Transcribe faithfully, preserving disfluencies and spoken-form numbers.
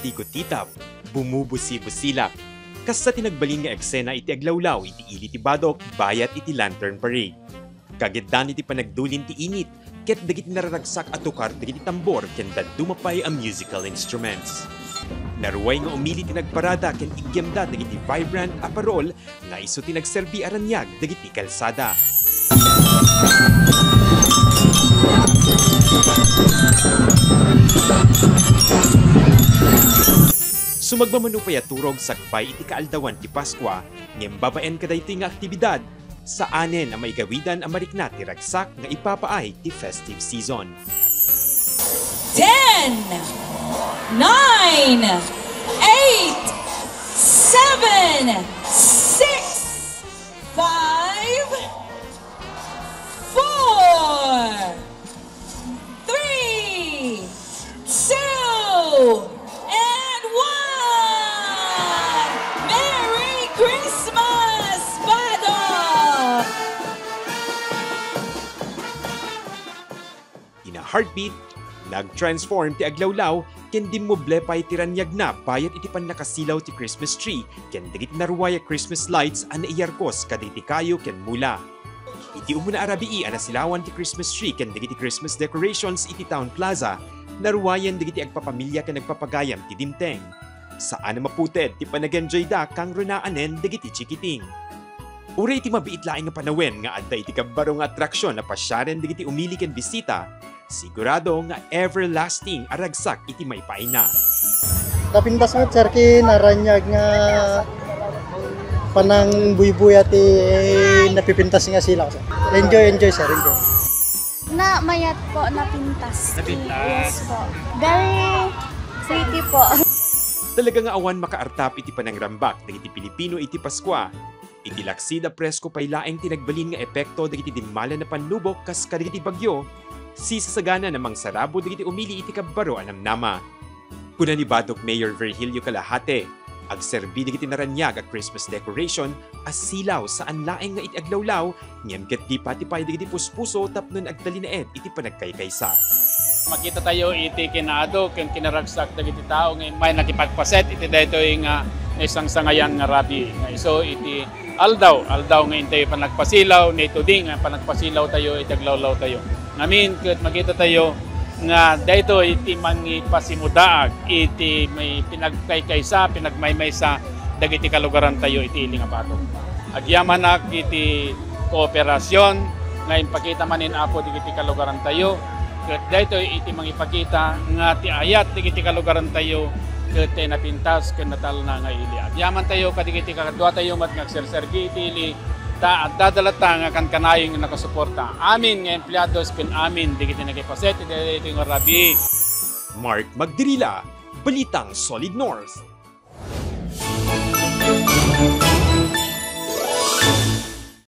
Ikutitap, bumubusi-busilak. Kasta ti nagbalin nga eksena iti aglawlaw iti ili ti Batok bayat iti Lantern Parade. Kagiddan iti panagdulin ti init ket dagiti nararagsak a tukar dagiti tambor ken dadduma pay a musical instruments. Naruay nga umili ti nagparada ken iggimda dagiti vibrant a parol nga isu ti nagserbi a raniag dagiti kalsada. Sumagmamano pay a turog sakbay iti kaaldawan ti Paskua, ngem babaen kadaytoy nga aktibidad, saanen a maigawidan a marikna ti ragsak nga ipapaay ti festive season. Ten, nine, eight, seven, six, five, four, three, two, and one! Merry Christmas, Batok! In a heartbeat, nag-transform ti aglawlaw ken dimmuble pay ti raniagna bayat iti pannakasilaw ti Christmas tree ken dagiti naruay a Christmas lights a naiyarkos kadagiti kayo ken mula. Iti umuna a rabii a nasilawan ti Christmas tree ken dagiti Christmas decorations iti Town Plaza, naruayen dagiti agpapamilya ken agpapagayam ti dimteng. Saan a maputed ti panag-enjoyda kangrunaanen dagiti chikiting. Uray iti mabiit laeng nga panawen nga adda iti kabbaro nga atraksion a pasiaren dagiti umili ken bisita, sigurado nga everlasting a ragsak iti maipaayna. Napintas met, sir, ken naraniag nga panangbuybuya ti napipintas nga silaw, sir. Enjoy, enjoy, sir, enjoy. Na, mayat po, napintas. Napintas. Yes po. Very pretty po. Talaga nga awan makaartap iti panangrambak dagiti Pilipino iti Paskua. Iti laksid a presko pay laeng ti nagbalin nga epekto dagiti dimmalan a pannubok kas kadagiti bagyo, sisasagana a mangsarabod dagiti umili iti kabbaro a namnama. Kuna ni Batok Mayor Virgilio Calajate, agserbi dagiti naraniag a Christmas decoration a silaw saan laeng nga iti aglawlaw, ngem ket di pati pay dagiti puspuso tapno agtalinaed iti panagkaykaysa. Makita tayo iti kinaadu ken kinaragsak dagiti tao nga immay nakipagpaset iti daytoy nga naisangsangayan nga rabii nga isu iti aldaw, aldaw nga intay panagpasilaw, ni today nga panagpasilaw tayo iti aglawlaw tayo. Ngamin ket makita tayo nga daytoy ti mangipasimudaag iti may pinagkaykaysa, pinagmaymaysa dagiti kalugaran tayo iti ili nga Batok. Agyamanak iti kooperasyon nga impakita manen, Apo, dagiti kalugaran tayo, ket daytoy iti mangipakita nga ti ayat dagiti kalugaran tayo ket ti napintas ken natalna nga ili. Agyaman tayo kadagiti kakaduatayo met nga agserserbi iti ili, ta adda latta nga kankanayon nga nakasuporta. Amin nga empleados ken amin dagiti nakipaset iti daytoy nga rabii. Mark Magdirila, Balitang Solid North.